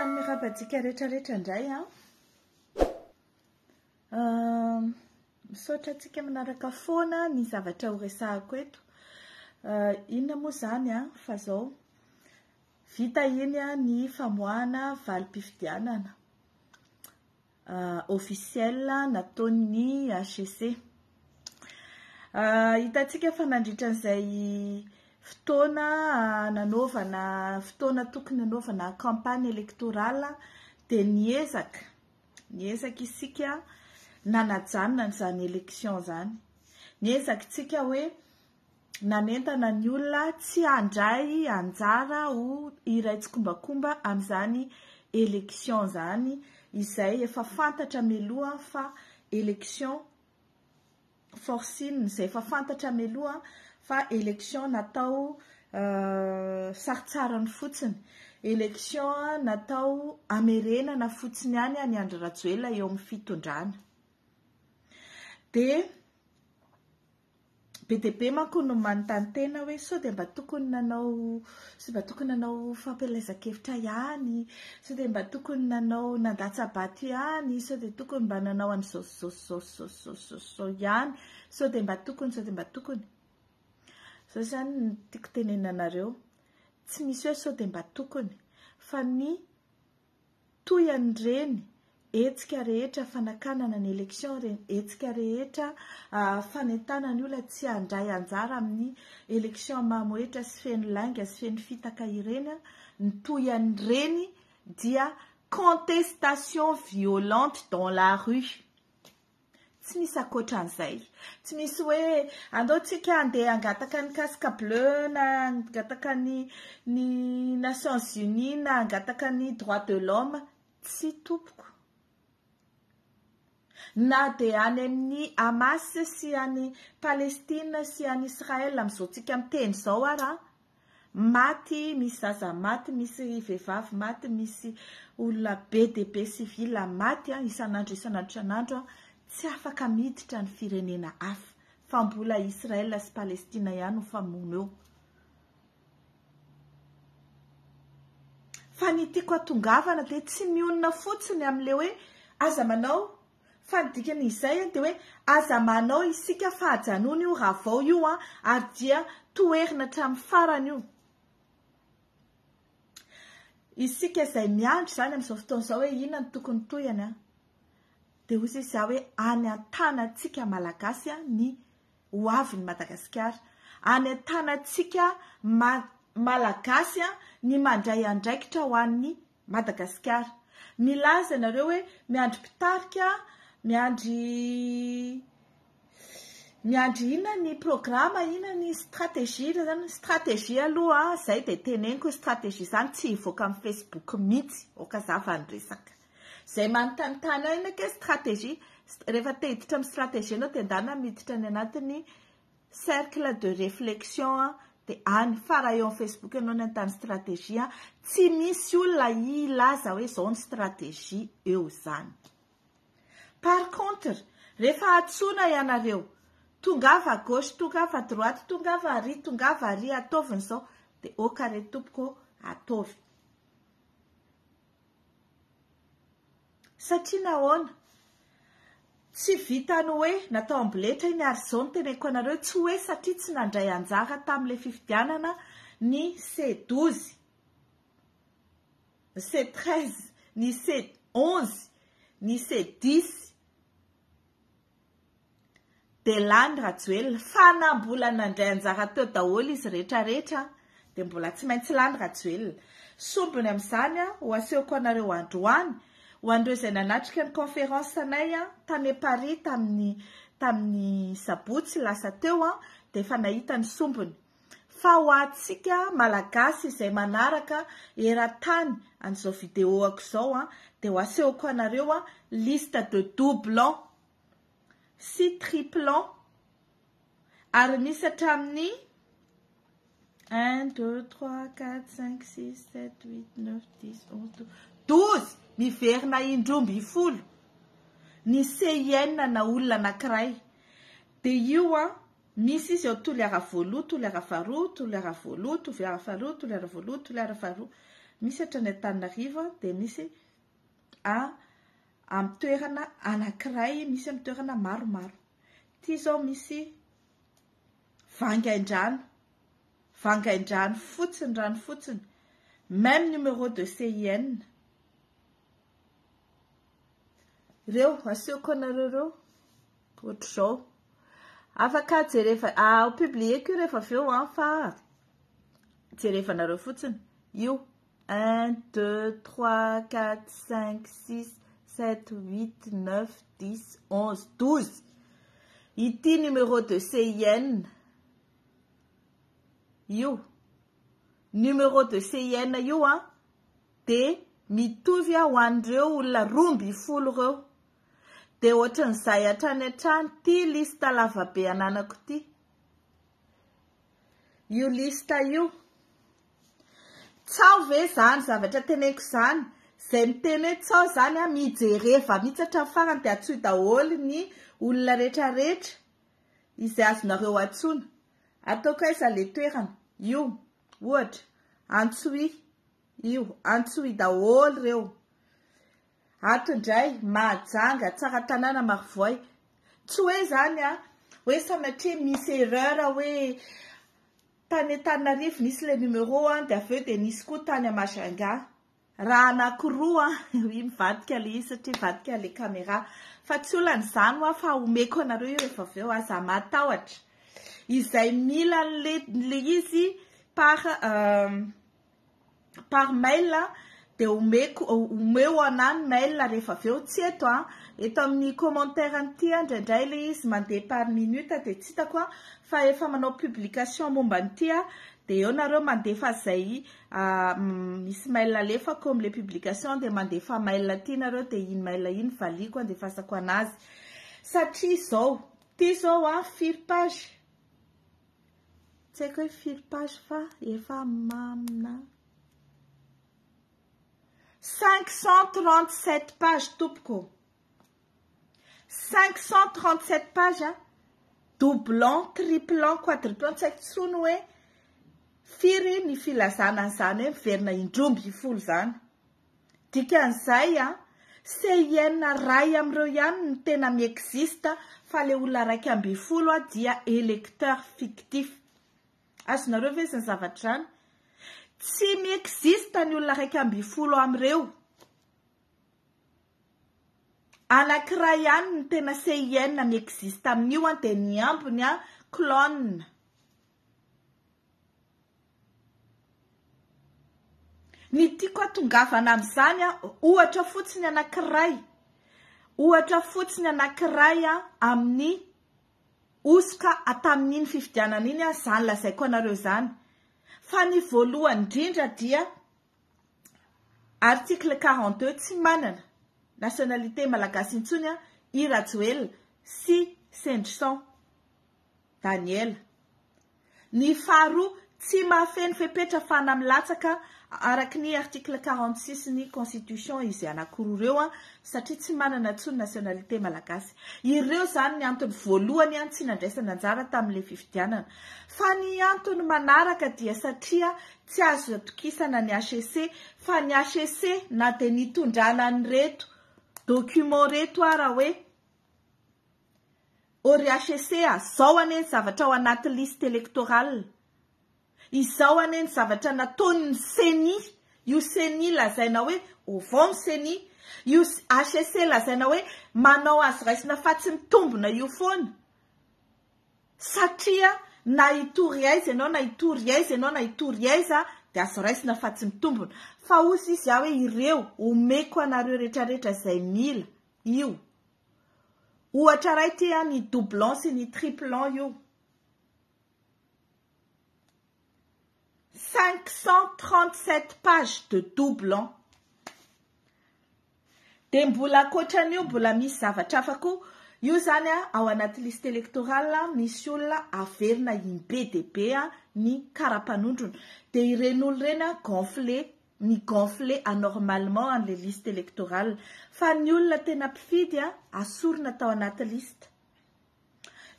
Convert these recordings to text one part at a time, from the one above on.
Faly miarahaba antsika rehetra rehetra indray an. Misaotra antsika manaraka foana ny zavatra ho resahako eto. Inona moa izany an, fa izao vita iny ny famoahana valim-pifidianana officiel nataon'ny HCC. Hitantsika fa nandritra an'izay fotoana nanaovana fotoana tokony hanaovana campagne électorale dia niezaka niezaka isika nanajanona an'izany élection izany. Niezaka isika hoe nanentana ny olona tsy handray anjara ho iray tsikombakomba amin'izany élection izany izay efa fantatra mialoha fa élection forcing izay efa fantatra mialoha fa élection natao sarintsariny fotsiny, élection natao hamerenana fotsiny ihany an'i Andry Rajoelina eo amin'ny fitondrana. Dia Be dia be manko no manontany tena hoe sao dia mba tokony nanao sao mba tokony nanao fampielezan-kevitra ihany, sao dia mba tokony nanao nandatsa-bato ihany, sao dia tokony mba nanao an'izao sy izao sy izao sy izao sy izao sy izao ihany, sao dia mba tokony, sao dia mba tokony. Izao izany no tiako tenenina anareo, tsy misy hoe sao dia mba tokony fa ny Toy an'ireny hetsika rehetra fanakanana ny election ireny hetsika rehetra fanentanana ny olona tsy handray anjara amin'ny election mamohehitra sy feno lainga sy feno fitaka ireny, ny toy an'ireny dia contestation violente dans la rue. Tsy misy ankoatran'izay. Tsy misy hoe andao tsika handeha hangataka ny casque bleu na hangataka ny ny Nations Unies na hangataka ny droit de l'homme. Tsia tompoko. Na dia any amin'ny Hamas sy any Palestine sy any Israël amin'izao tsika miteny izao ara, Maty, misy zaza maty, misy vehivavy maty, misy olona be dia be civil maty isan'andro isan'andro isan'andro, tsy afaka miditra ny firenena hafa fa mbola Israël sy Palestine ihany no mifamono eo. Fa ny tiako hatongavana dia tsy mionona fotsiny amin'ilay hoe aza manao Fa ny dikan'izay dia hoe aza manao isika fa ajanony io ravao io an, ary dia toherina hatramin'ny farany io. Isika izay miandry izany amin'izao fotoana izao hoe inona no tokony tohiny an, dia hoy izy hoe any an-tanantsika Malagasy ny ho avin'i Madagasikara. Any an-tanantsika Malagasy ny mandray andraikitra ho an'ny Madagasikara. Milaza ianareo hoe miandry mpitarika, miandry miandry inona ny programa, inona ny stratégie zany, stratégie aloha zay dia teneniko hoe stratégie zany tsy hivoaka amin'ny Facebook mihitsy, aoka zava ny resaka. Zay manontanintany ahy inona kay stratégie, rehefa te hiditra amin'ny stratégie ianao dia ndana miditra any anatin'ny Cercle de réflexion an, dia any, fa raha eo amin'ny Facebook ianao ny anontany stratégie an, tsy misy olona hilaza hoe izao ny stratégie eo izany. Par contre, rehefa antsoina ianareo, tongava à gauche, tongava à droite, tongava ary, tongava ary, ataovy ny izao, dia ok re tompoko ô, ataovy. Satria nahoana? Tsy vitan'ny hoe natao amboletra iny ary izao no teneniko anareo, tsy hoe satria tsy nandray anjara tamin'ilay fifidianana ny C 12, ny C 13, ny C 11, ny C 10, Dia lany Rajoelina, fa na mbola nandray anjara teo daholo izy rehetra rehetra dia mbola tsy maintsy lany Rajoelina. Sombiny amin'izany ho asehoko anareo androany, ho an'ireo izay nanatrika ny conférence anay tany Paris tamin'ny tamin'ny sabotsy lasa teo dia efa nahita ny sombiny. Fa ho antsika Malagasy izay manaraka eran-tany an'izao vidéo-ako izao dia ho asehoko anareo liste de doublons. sy triplons ary misy hatramin'ny un deux trois quatre cinq six sept huit neuf dix onze douze 12 miverina 12 ny CIN na olona anankiray dia io an misy izy ao Toliara voaloha Toliara faharoa Toliara voaloha Toliara faharoa Toliara voaloha Toliara faharoa. Misy hatrany Antananarivo dia misy a amin'ny toerana anankiray, misy amin'ny toerana maromaro. Ity izao misy vangaindrano, vangaindrano fotsiny, rano fotsiny, même numéro de CIN. Ireo asehoko anareo ireo ohatr'izao. Afaka jereva, ah, ho publier-ko io rehefa avy eo an, fa jerevanareo fotsiny. Io, 1, 2, 3, 4, 5, 6, 7, 8, 9, 10, 11, 12. Ity numéro de CIN io, numéro de CIN io an, dia mitovy ho an'ireo olona 12 ireo. Dia ohatran'izay hatrany hatrany ity liste lavabe ananako ity. Io liste io. Tsaho ve izany zavatra teneniko izany? Izay miteny hoe tsaho izany an, mijereva mihitsy hatramin'ny farany dia antsoy daholo ny olona rehetra rehetra izay azonareo antsoina. Ataoko aiza ilay toerana? Io, ohatra, antsoy io, antsoy daholo ireo. Ato indray, Mahajanga, Tsaratanàna, Marovoay. Tsy hoe izany an, hoe sanatria misy erreur hoe tany Antananarivo nisy ilay numéro an, dia avy eo dia nisy koa tany Majunga. Raha anankiroa an, oui mivadika ilay izy satria mivadika ilay caméra. Fa tsy olana izany hoa fa omeko anareo io rehefa avy eo, aza matahotra. Izay mila an'ilay izy par par mail dia omeko omeo anah ny mail rehefa avy eo, tsy eto an, eto amin'ny commentaire an'ity an indraindray ilay izy mandeha par minute dia tsy hitako an, fa efa manao publication momba an'ity aho dia eo nareo mandefa izay misy mail alefako amin'ilay publication dia mandefa mail aty nareo dia iny mail iny valiako andefasako anazy satria izao ity izao an firy page? Tsy haiko hoe firy page fa efa mamina. 537 pages tompoko. 537 pages a. Doublant, triplant, quadruplant tsy haiko tsony hoe firy ny filazana an'izany hoe miverina indroa izany. Dikan'izay a, CIN ray amin'ireo ihany no tena mi-existe fa le olona 11 dia électeur fictif. Azonareo ve izany zavatra izany? Tsy mi-existe ny olona 11 amin'ireo. Anankiray ihany no tena CIN mi-existe amin'io an, dia ny ambiny an, clone. Ny tiako hatongavana amin'izany an, ohatra fotsiny anankiray, ohatra fotsiny anankiray an, amin'ny hosoka tamin'iny fifidianana iny an, izany lazaiko anareo izany. Fa ny voalohany indrindra dia article 42 tsy manana nationalité malagasy intsony an, i Rajoelina sy Sendrison. Daniela. Ny faharoa, tsy mahafeno fepetra afahana milatsaka araka ny article 46 ny constitution izy anankiroa ireo satria tsy manana intsony nationalité malagasy. Ireo izany ny antony voalohany tsy nandraisana anjara tamin'ilay fifidianana. Fa ny antony manaraka dia satria tsy azo atokisana ny HCC fa ny HCC na dia nitondrana an'ireto document ireto ara hoe Ô ry HCC a, zao anie ny zavatra ao anaty liste électorale, izao anie ny zavatra nataon'ny ceni, io ceni lazaina hoe ovao ny ceni, io HCC lazaina hoe manao azo raisina fa tsy mitombina io foana, satria na hitory aiza ianao na hitory aiza ianao na hitory aiza dia azo raisina fa tsy mitombina, fa hozy izy aho hoe ireo omeko anareo retraretra izay mila io. Ohatra iray ity an, ny doublon sy ny triplon io. 537 pages de doublon. Dia mbola ankoatran'io mbola misy zavatra hafa koa. Io izany an, ao anaty liste électorale misy olona averina im-be dia be ny kara-panondrony. Dia ireny olona ireny an, gonflé mi-gonfler anormalement an'ilay liste électorale fa ny olona tena mpifidy asorina tao anaty liste.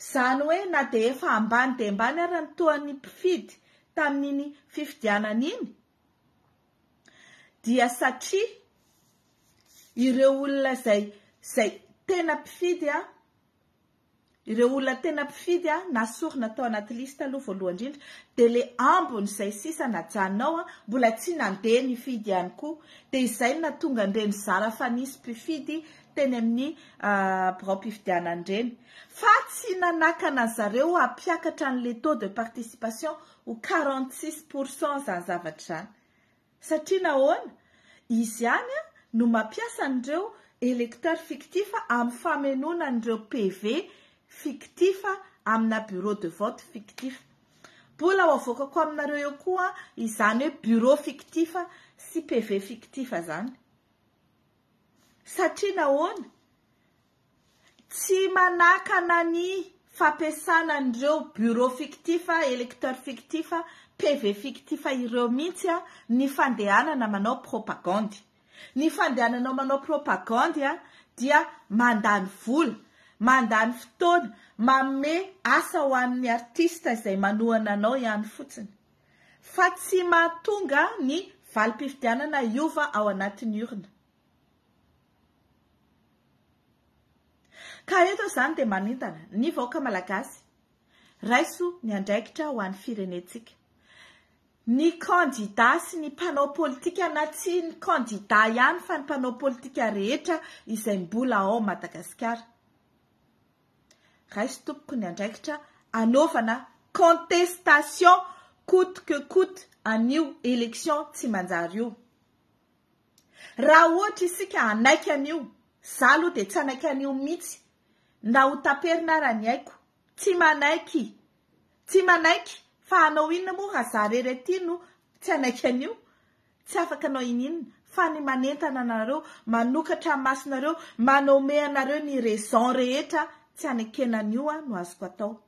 Izany hoe na dia efa ambany dia ambany ara ny tohan'ny mpifidy tamin'iny fifidianana iny. Dia satria ireo olona izay izay tena mpifidy a, ireo olona tena mpifidy a, nasorina tao anaty liste aloha voalohany indrindra, dia le ambiny izay sisa najanona ao a, mbola tsy nandeha nifidy ihany koa. Dia izay no nahatonga an'ireny zara fa nisy mpifidy teny amin'ny biraom-pifidianana ireny. Fa tsy nanakana an zareo hampiakatra an'le taux de participation ho 46% izany zavatra izany. Satria nahoana? Izy ihany no mampiasa an'ireo électeurs fictifs amin'ny famenoana an'ireo PV fictifs amina bureau de vote fictif. Mbola ho avoakako aminareo eo koa izany hoe bureau fictif sy PV fictif izany. Satria nahoana? Tsy manakana ny fampiasana an'ireo bureau fictif, électeur fictif, PV fictif ireo mihitsy ny fandehanana manao propagandy. Ny fandehananao manao propagandy dia mandany vola, mandany fotoana, manome asa ho an'ny artiste izay manohana anao ihany fotsiny. Fa tsy mahatonga ny valim-pifidianana hiova ao anatin'ny urne. Ka eto izany dia manentana ny vahoaka Malagasy, raiso ny andraikitra ho an'ny firenentsika. Ny kandida sy ny mpanao politika na tsy ny kandida ihany fa ny mpanao politika rehetra izay mbola ao Madagasikara. Raiso tompoko ny andraikitra anaovana contestation coute que coute an'io élection tsy manjary io. Raha ohatra isika hanaiky an'io, za aloha dia tsy hanaiky an'io mihitsy na ho taperina ara ny aiko. Tsy manaiky! Tsy manaiky! Fa hanao inona moa raha za rery aty no tsy hanaiky an'io? Tsy afaka hanao ininona fa ny manentana anareo, manokatra ny masonareo, manome anareo ny raison rehetra tsy hanekena an'io no azoko atao.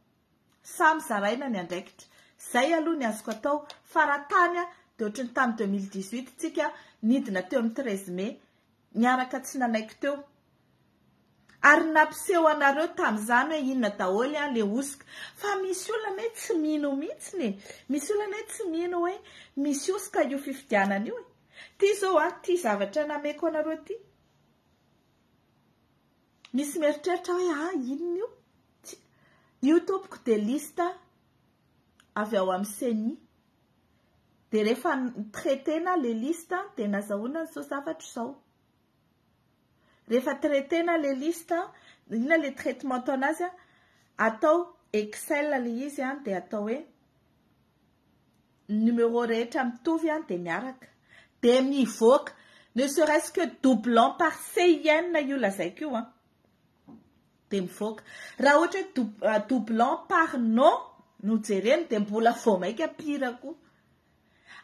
Samy zaraina ny andraikitra. Zay aloha ny azoko atao fa raha tany dia ohatry ny tamin'ny 2018 tsika nidina teo amin'ny 13 mai niaraka tsy nanaiky teo. Ary nampiseho anareo tamin'izany hoe inona daholo le hosoka. Fa misy olona anie tsy mino mihitsiny e. Misy olona anie tsy mino hoe misy hosoka io fifidianana io e. Ty zao an, ty zavatra nameko anareo ty. Misy mieritreritra hoe ah inona io? Tsy, io tompoko dia liste avy ao amin'ny ceni. Dia rehefa traiter-na ilay liste dia nazahoana an'izao zavatra izao. Rehefa traiter-na ilay liste, inona ilay traitement atao anazy? Atao Excel ilay izy dia atao hoe ny numéro rehetra mitovy dia miaraka. Dia mivoaka, ne serait-ce que doublon par CIN io lazaiko io an. Dia mivoaka. Raha ohatra hoe doublon par nom no jerena dia mbola vao mainka pire koa.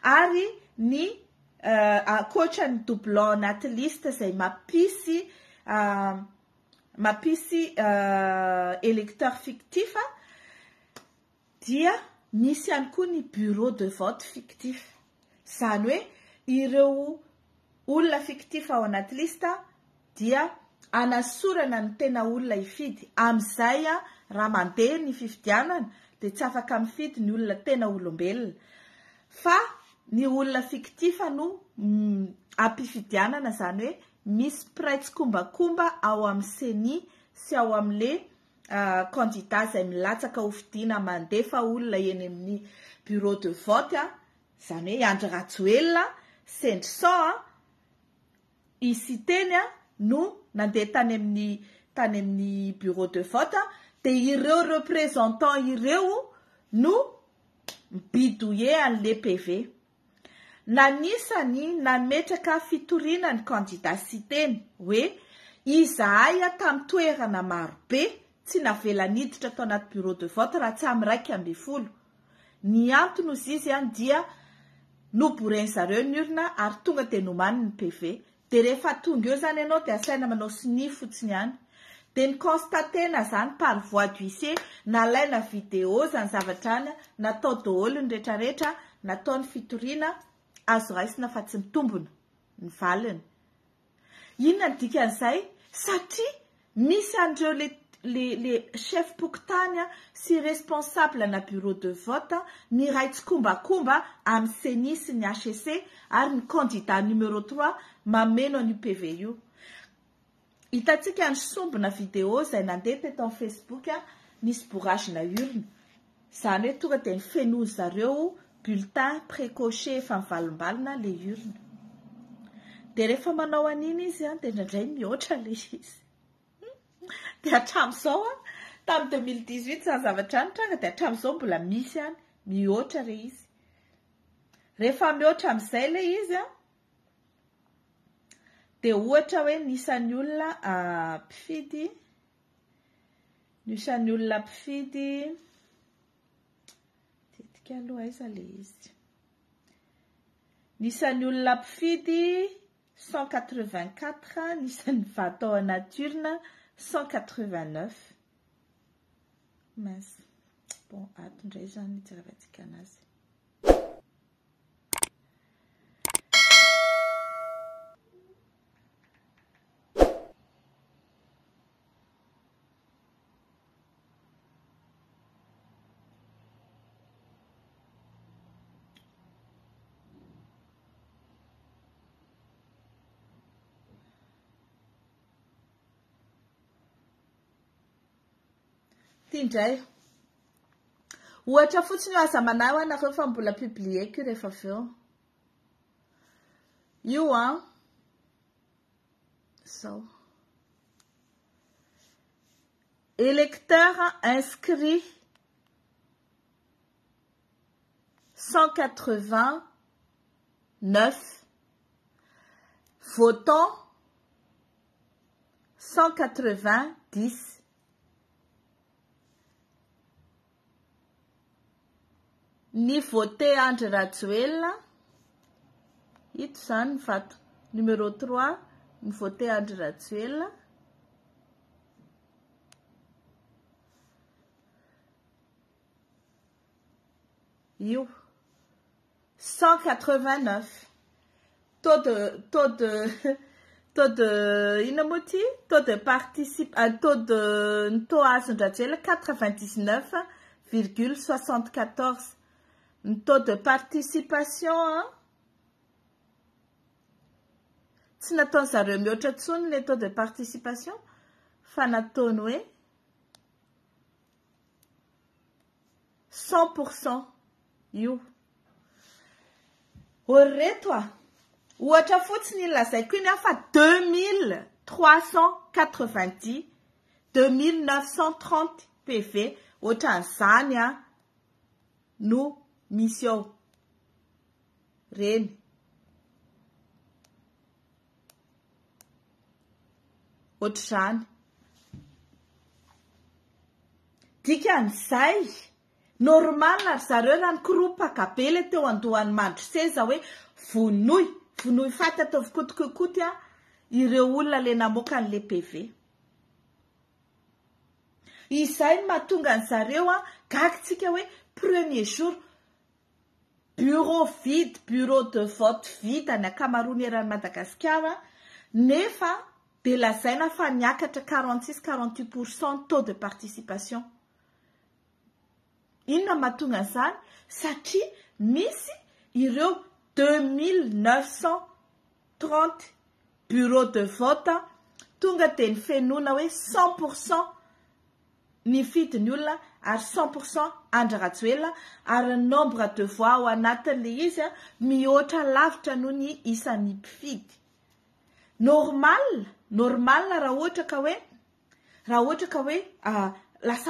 Ary ny ankoatra ny doublon anaty liste izay mampisy mampisy électeur fictif dia misy ihany koa ny bureau de vote fictif. Izany hoe ireo olona fictif ao anaty liste dia anasorana ny tena olona hifidy. Amin'izay raha mandeha ny fifidianana dia tsy afaka mifidy ny olona tena olombelona fa ny olona fictif no ampifidianana, izany hoe misy mpiray tsikombakomba ao amin'ny ceni sy ao amin'le candidat izay milatsaka ho fidiana mandefa olona eny amin'ny bureau de vote, izany hoe i Andry Rajoelina, Sendrison, i Siteny no nandeha tany amin'ny tany amin'ny bureau de vote dia ireo représentant ireo no mi-bidouiller an'le PV. Nanisany nametraka fitoriana ny kandida Siteny hoe izahay tamin'ny toerana marobe tsy navela niditra tao anaty bureau de vote raha tsy amin'ny 11. Ny antony hozy izy dia noboren'zareo ny urne ary tonga dia nomaniny ny PV. Dia rehefa tonga eo izany ianao dia asaina manao sonia fotsiny ihany. Dia ni-constater-na izany par voie d'huissier, nalaina vidéo izany zavatra izany, natao daholo ny rehetrarehetra, natao ny fitoriana, azo raisina fa tsy mitombina ny valiny. Inona ny dikan'izay? Satria misy an'ireo le le le chef pokontany sy responsable na bureau de vote miray tsikombakomba amin'ny ceni sy ny HCC ary ny candidat numéro 3 mameno an'io PV io. Hitantsika ny sombina vidéo izay nandeha teto amin'ny Facebook nisy bourrage-na urne. Izany hoe tonga dia nifenoan zareo bulletin précoché efa mivalombalona le urne. Dia rehefa manao an'iny izy dia indraindray mihoatra le izy. Dia hatramin'izao an, tamin'ny 2018 izany zavatra izany nitranga dia hatramin'izao mbola misy ihany, mihoatra le izy. Rehefa mihoatra amin'izay le izy an, dia ohatra hoe ny isan'ny olona mpifidy, ny isan'ny olona mpifidy, tetika aloha aiza le izy. Ny isan'ny olona mpifidy 184, ny isan'ny vato ao anaty urne 189. Mince. Bon, ato indray izany ny jerevantsika anazy. Ty indray. Ohatra fotsiny io, aza manahy hoa nareo fa mbola publier-ko io rehefa avy eo. Io an. Zao. Électeur inscrit 189, votant 190. Ny voté Andry Rajoelina, ito izany ny vato numéro 3, ny voté Andry Rajoelina. Io 189 taux de taux de taux de inona moa ity taux de particip taux de ny taux azon-dRajoelina 99,74 ny taux de participation an tsy nataony zareo mihoatra intsony le taux de participation fa nataony hoe 100% io. Ô ry reto a! Ohatra fotsiny iny lazaiko iny an fa 2390, 2930 PV ohatran'izany an no misy ao. Reny. Ohatr'izany. Dikan'izay, normal ry zareo raha nikoropaka be le teo andohan'i Mandroseza hoe vonoy, vonoy faty ataovy kotokokoty an, ireo olona le namoaka an'le PV. Izay no mahatonga an'zareo an, gaga tsika hoe premier jour, Bureau vide, bureau de vote vide ny ankamaroany eran'i Madagasikara nefa dia lazaina fa niakatra 46, 48 pour cent ny taux de participation. Inona no mahatonga an'izany? Satria misy ireo 2930 bureau de vote tonga dia nifenoana hoe 100 pour cent Nifidy ny olona ary 100% Andry Rajoelina ary ny nombre de voix ao anatin'ilay izy mihoatra lavitra noho ny isan'ny mpifidy. Normal, normal raha ohatra ka hoe, raha ohatra ka hoe lasa.